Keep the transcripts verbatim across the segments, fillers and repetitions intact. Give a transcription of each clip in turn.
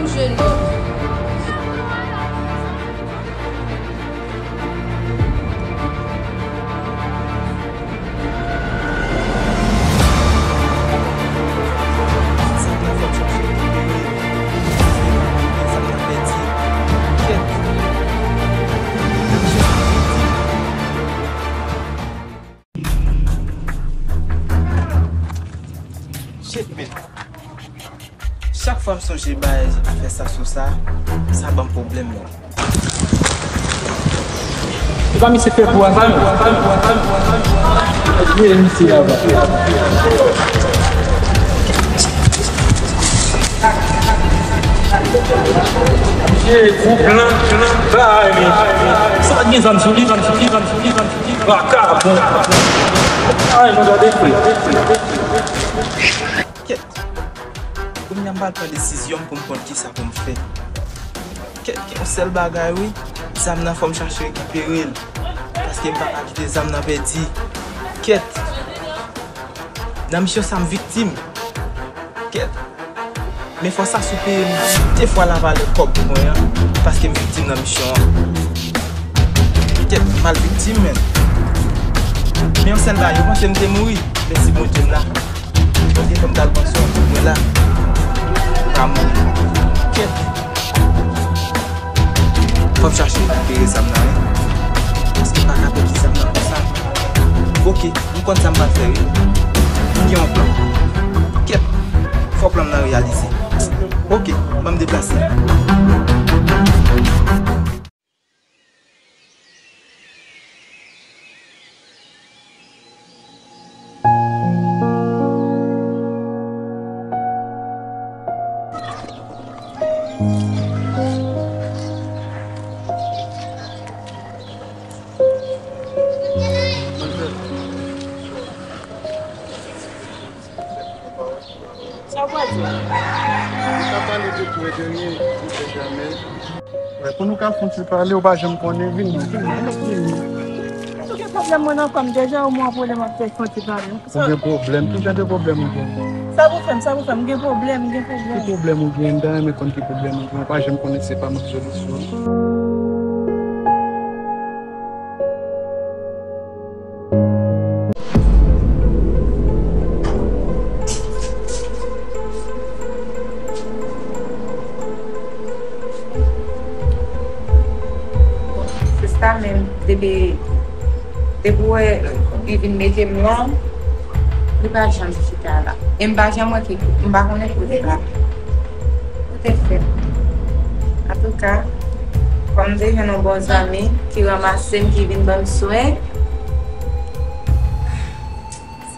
Jenòm. Shit, man. Chak fwa m sonje bay afè sa sou sa, sa ban m pwoblèm, man. Se pa misye fè kou a sa, non? Ye, misye aba. Misye kou blan, blan, bay, men. Sa pa t gen zam sou li, zam sou li, zam sou li, zam sou li. Vakabon. Ay, nou gade frè. Kèt. Kounye a m pral pran desizyon m pou m konn kisa pou m fè. Kèt, gen yon sèl bagay wi, zam nan fò m chache rekipere l. Paske m pa ka kite zam nan pèdi. Kèt. Nan misyon sa m viktim. Kèt. Men fò Sassou peye m de fwa lavalè kòb mwen an, paske m viktim nan misyon an. Kèt, m al viktim, men. Men yon sèl bagay, yo panse m te mouri. Mèsi Bondye m la. Bondye fè m t al panse yon kout mwen la. M pa mouri. Kèt. Fò m chache rekipere zam nan, wi. Paske m pa ka pèdi zam nan konsa. Ok, m konn sa m pral fè, wi. M gen yon plan. Kèt, fò plan m nan reyalize. Ok, ban m deplase. Sa w pral di? Nou ka pale de tou e de ryen, ou fè jamè. Wè, pou nou ka fè yon ti pale, ou pa janm konnen, vin non, vin non, vin non. Ou gen pwoblèm mwen nan kò m, deja yon mwa pwoblèm ap fè fè yon ti pale. Ou gen pwoblèm? Ki jan de pwoblèm ou gen? Sa pou fè m, sa pou fè m, m gen pwoblèm, m gen pwoblèm. Ki pwoblèm ou gen? M ta renmen konn ki pwoblèm ou gen, ou pa janm konnen se pa mwen ki solisyon an. Se sa menm, depi, depi w wè li vin mete m la, li pa janm chita la. E m pa janm wè ki, m pa konnen kote l ale. Poutèt fè. Antouka, kòm m te jwenn yon bon zanmi ki ranmase m, ki vin ban m swen,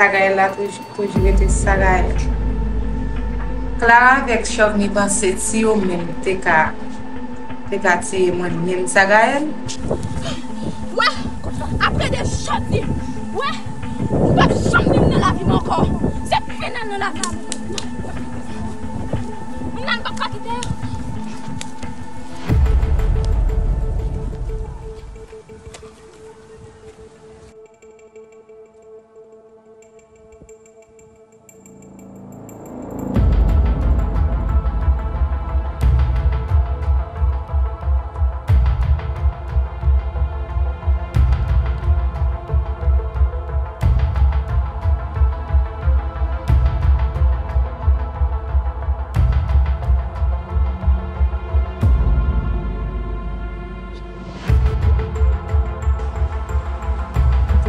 Sagayèl la toujou, toujou rete Sagayèl. Clara avèk Chovni panse si yo menm te ka, te ka tiye mwen, menm Sagayèl. Wè, apre de Chovni, wè, ou p ap janm ni m nan lavi m ankò. Se fini nan lavi m. Moun nan m p ap ka kite yo.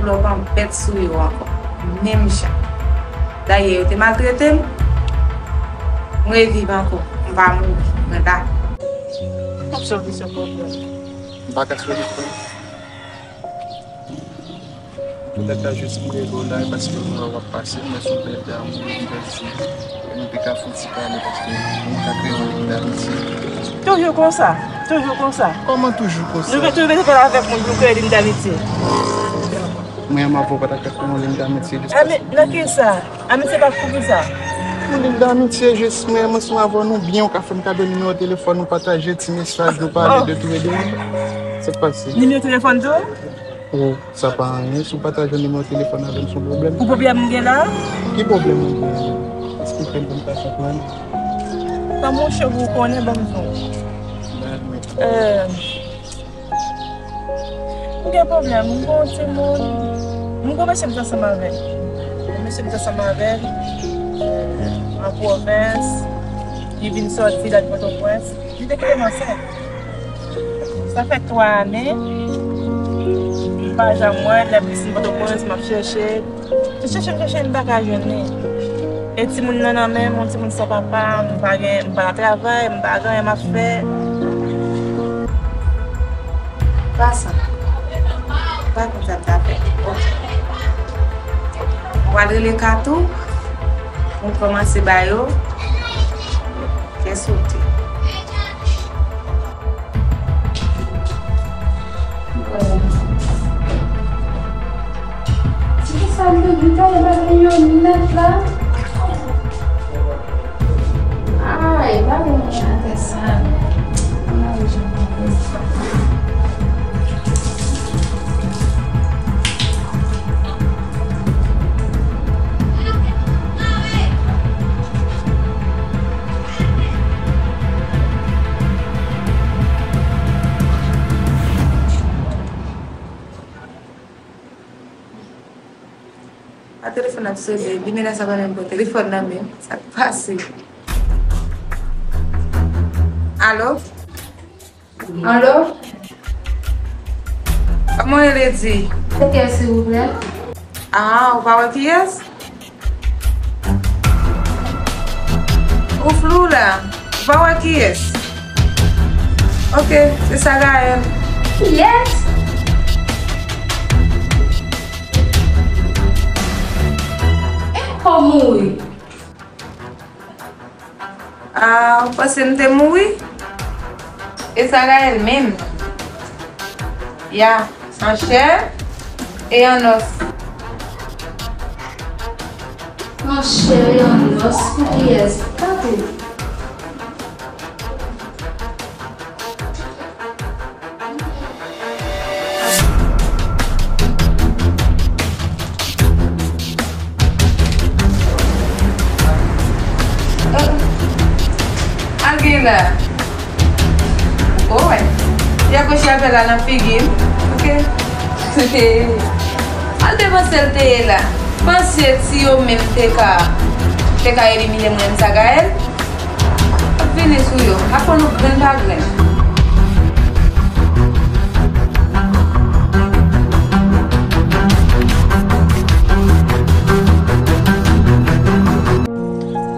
Pou lè w pa m pèt sou yo ankò. Menm jan. Dayè, yo te maltrete m. M reviv ankò. M pa mouri. Mwen la. M ap sòti sou pwoblèm. M pa ka sòti. Poutèt la, jis m rele w la, e paske m wè w ap pase, m wè se yon bèl dam, yon bèl fi. Nou te ka fè yon ti pale paske nou ka kreye yon lim damitye. Toujou konsa, toujou konsa. Kòman toujou konsa? Nou vle toujou vle pale avèk moun pou kreye lim damitye. Mwen menm avè w pa ta ka kreye yon lim damitye jis paske. A, men nan kisa? A, men se pa pou kisa. Yon lim damitye jis mwen menm ansanm avè w nou byen, ou ka fè m kado nimewo telefòn ou, pataje ti mesaj, nou pale de tou e de. Sa k pase? Nimewo telefòn tou? Oh, sa pa anyen. Si w pataje nimewo telefòn avè m, se yon pwoblèm. Pou pwoblèm m gen la? Ki pwoblèm ou gen? Esplike m pou m ka konprann. Sa monchè, ou konnen, ban m di w. Euh, m gen pwoblèm, m gen yon timoun. M gen yon mesye m t ansanm avè l. Yon mesye m t ansanm avè l, euh, an pwovens. Li vin sòti, l al Pòtoprens. Li te kite m ansent. Sa fè twa ane, m pa janm wè l, lè m vin Pòtoprens, m ap chèche l. M chèche, m chèche, m pa ka jwenn li. E timoun nan nan men m, yon timoun san papa, m pa gen, m pa nan travay, m pa gen anyen m ap fè. Pase. M pa konn sa m ta fè. Ok. Mwen pral rele Katou pou m kòmanse ba yo kè sote. Ti sa m te di talè bagay yo nèt la. Ay, pa gen moun atè sa. Mwen manje. A telefòn ap sone, li menm sa pa menm pran telefòn nan men m. Sa k pase? Alo? Alo? Kòman w rele di? Se kiyès, silvouplè? Ah, ou pa wè kiyès? Ou flou la. Ou pa wè kiyès? Ok, se Sarael. Kiyès? E kòman w ye? Ah, ou panse m te mouri? E Sarael menm. Ya, an chè e an nòs. An chè e an nòs, pou kiyès? Katou. Al gen la. Ou wè. Li akwoche apèl la nan figi m. Ok. Al te panse l te ye la. Panse si yo menm te ka, te ka elimine mwen, Sarael. Ap vini sou yo. Ap pran nou grenn pa grenn.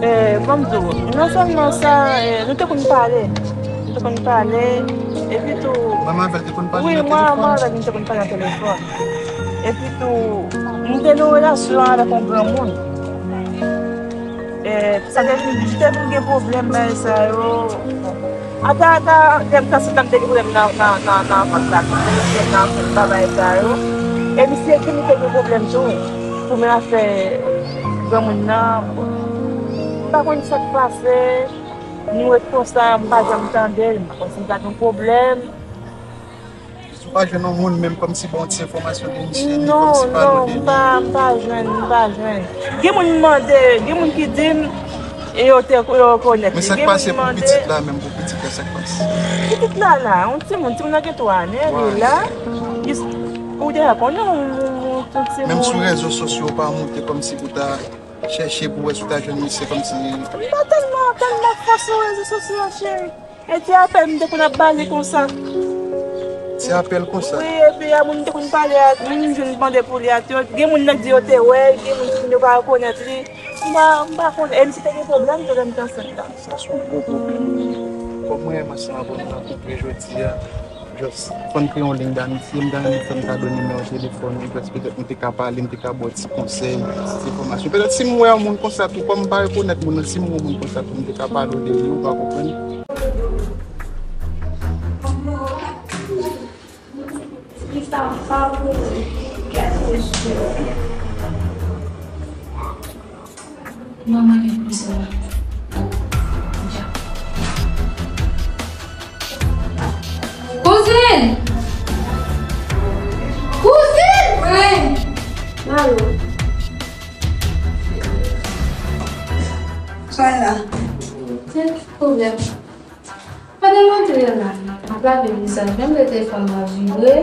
Eh, ban m di w, non sèlman sa, eh, nou te konn pale. Nou te konn pale. Epi tou, mwen avè l te konn pale nan telefòn? Wi, mwen avè l, nou te konn pale nan telefòn. Epi tou, m te nan yon relasyon avèk yon granmoun. E, sa te vin, li te vin gen pwoblèm, bagay sa yo. Ata, ata, lè m t ansanm, m te gen pwoblèm nan, nan, nan, nan vant la, m te gen pwoblèm nan vant, bagay sa yo. E misye di li te gen pwoblèm tou pou men afè granmoun nan. M pa konn sa k pase, nou ret konsa, m pa janm tande l, m pa konn si m ta gen pwoblèm. Si w pa jwenn yon moun menm kòmsi ba w ti enfòmasyon de misye, ni kòmsi pale w de li. Non, non, m pa, m pa jwenn, m pa jwenn. Gen moun m mande, gen moun ki di m, e yo te, yo rekonèt li. Men sa k pase pou pitit la menm, pou pitit la, sa k pase? Pitit la la, yon timoun, timoun nan gen twa ane, li la. Ou deja konnen, yon, yon, yon timoun. Menm sou rezo sosyo, ou pa monte kòmsi pou ta chèche pou wè si w ta jwenn misye kòmsi. M pa tèlman, tèlman fò sou rezo sosyo, cheri. E ti apèl m te konn ap ba li konsa. Ti apèl konsa? Wi, epi a moun m te konn pale ak, moun m jwenn mande pou li a, gen moun nan di yo te wè l, gen moun ki di yo pa rekonèt li. M pa, m pa konnen. E m si te gen pwoblèm, te lè m te ansent la. Sa se yon gwo pwoblèm. Kòm mwen menm ansanm avè w, nou nan koup jodi a. Just, fò n kreye yon liy damitye, m ta renmen fè m kado nimewo telefòn ou, just petèt nou te ka pale, m te ka ba w ti konsèy, ti enfòmasyon. Petèt si m wè yon moun konsa tou, kòm m pa rekonèt moun nan, si m wè yon moun konsa tou, m te ka pale w de li, ou pa konprann? Manman gen pwoblèm. Kouzin! Kouzin! Wi. Alo. Sa w la? Pwoblèm. Pandan m antre la, m ap lave vizaj mwen, m wè telefòn mwen vibre.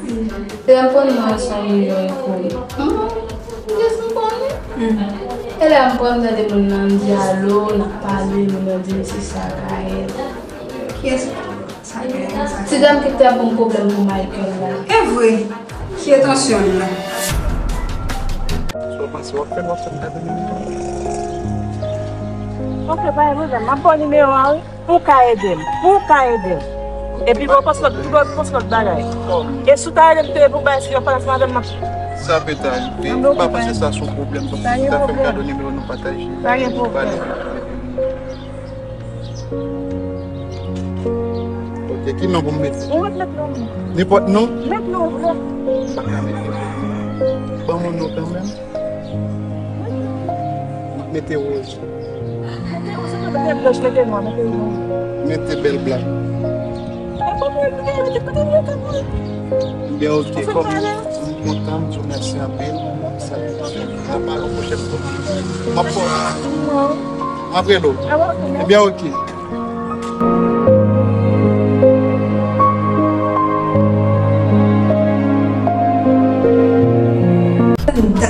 E lè m pran non an, se yon nimewo enkonni. Hum, kiyès m konnen? E lè m pran, m tande moun nan di alo, n ap pale, moun nan di m se Sagayèl. Kiyès Sagayèl sa? Ti dam ki te ap ban m pwoblèm pou Michael la. E vre? Ki entansyon l la? Sa w panse w ap fè, w ap fè m gade nimewo. Ok, pa gen pwoblèm. M ap ba w nimewo a, wi. Pou w ka ede m. Pou w ka ede m. Epi pou w panse lòt, pou w panse lòt bagay. E si w ta ede m te pou bay si yo falas madanm nan. Sa pe ta rive. M pa panse sa se yon pwoblèm. Donk, si w ta fè m kado nimewo nou pataje. Pa gen pwoblèm. Ok, ki non pou m mete? Ou mèt met non. Nenpòt non? Met non, non. M pa ka mete non. Ban m yon non kanmenm. Mete woz. Mete woz, mete blanch, mete nwa, mete nwa. Mete bèl blak. Ebyen, ok, kòm m kontan, m di w mèsi anpil. Sa, n a pale yon pwochèn fwa. M ap fò. M ap rele w. Ebyen, ok.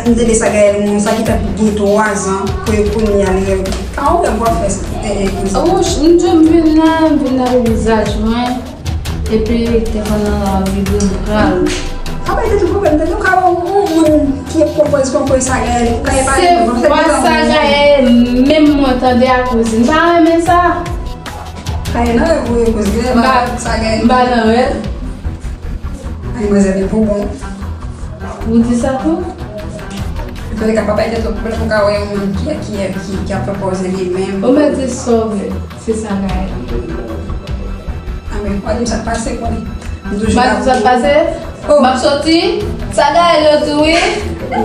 M tande Sagayèl moun sa ki t ap gen twa zan pou yo kounye a li rèv. Ka ou rèv w ap fè sa? Eh, eh, kounye a. Wouch, m di w m vin la, m vin lave vizaj mwen. Epi telefòn nan la vibre, m pral. Apa e te tout pwoblèm, tande w ka wè yon moun ki konprann, konprann Sagayèl, ou ka epa li, bon, se vwa Sagayèl menm mwen tande a kouzin. M pa renmen sa. Kay nan rèv ou ye koze, m pa, m pa nan rèv. Ay, manzè, li pou bon. Ou di sa tou? Antouka, papa, te twòp pwoblèm, ou ka wè yon moun ki, ki, ki, ki ap fè pòz li menm. Ou mèt di sa w vle, se sa Gaël. A, men, w ap di m sa k pase, konnen. M toujou la pou ou. M ap di sa k pase? Oh. M ap soti, sa Gaël yo di wi.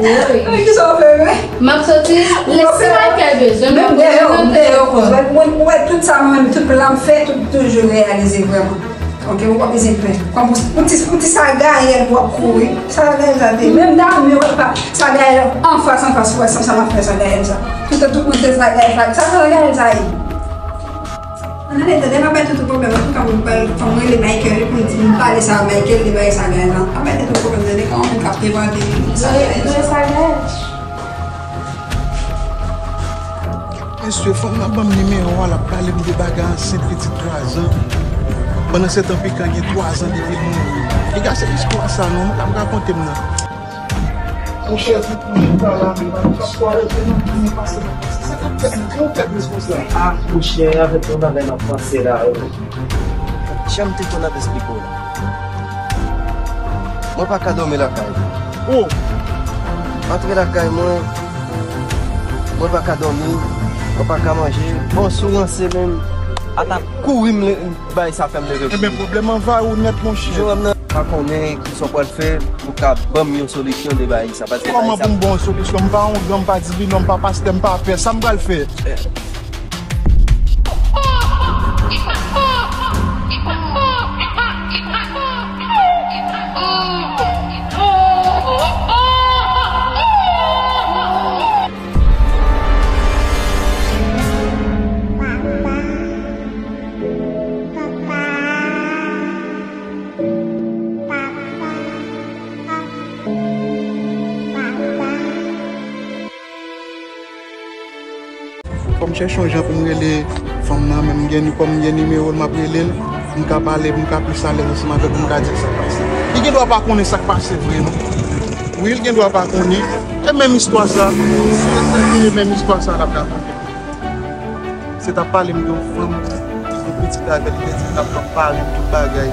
Wi. Kisa w vle, men? M ap soti, lè si Michael bezwen mwen, mwen, mwen, mwen, mwen, tout sa, mwen, tout plan m fè, tout toujou reyalize vrèman. Ok, ou pa bezwen pè. Kòm pou, pou ti, pou ti sa Gaël w ap kouri. Sa Gaël sa te. Menm dam yo pa, sa Gaël anfas, anfas, wè sa, sa m ap fè sa Gaël sa. Tout, tout moun te sa Gaël sa. Sa, sa Gaël sa ye. Ann ale, tande, m ap bay tout pwoblèm. Antouka, mwen pral, fò mwen rele Michael pou m di, m pale sa Michael, li bay sa Gaël la. M ap bay tout pwoblèm, tande, kòman moun k ap te vande sa Gaël sa. Sa Gaël. Mesye, fanm nan ban m nimewo a, l ap pale m de bagay ansent pitit twa zan. Pandan se tan, pikan gen twa zan depi l mouri. Piga se istwa sa non, l ap rakonte m nan. Monchè, tout moun ta la, men pa gen pastè arete nan moun pase nan pase. Sa k ap fèt, nan ki yon tèt responsab? Ah, monchè, avèk yon bagay n ap panse la, wi. Jan m te konn ap esplike w la. Mwen pa ka dòmi lakay mwen. Oh! M antre lakay mwen, mwen pa ka dòmi, mwen pa ka manje. Bon, si w ranse menm, ata kouri m le-, bay sa fè m leve. Ebyen, pwoblèm anvayi w nèt, monchè. Jou wè m nan, pa konnen kisa w pral fè pou w ka ban m yon solisyon de bagay sa. Paske kòman pou m ba w yon solisyon? M pa yon gran, m pa divinò, m pa pastè, m pa pè. Sa m pral fè? Fò m chèche yon jan pou m rele fanm nan, men m gen, kòm m gen nimewo l, m ap rele l, m ka pale, m ka plis alèz ansanm avè l, pou m ka di l sa k pase. Li gen dwa pa konnen sa k pase vre, non. Wi, li gen dwa pa konnen. E menm istwa sa, e menm istwa sa l ap rakonte. Se t ap pale m de yon fanm, yon pitit avè l, li te di l ap pale m tout bagay.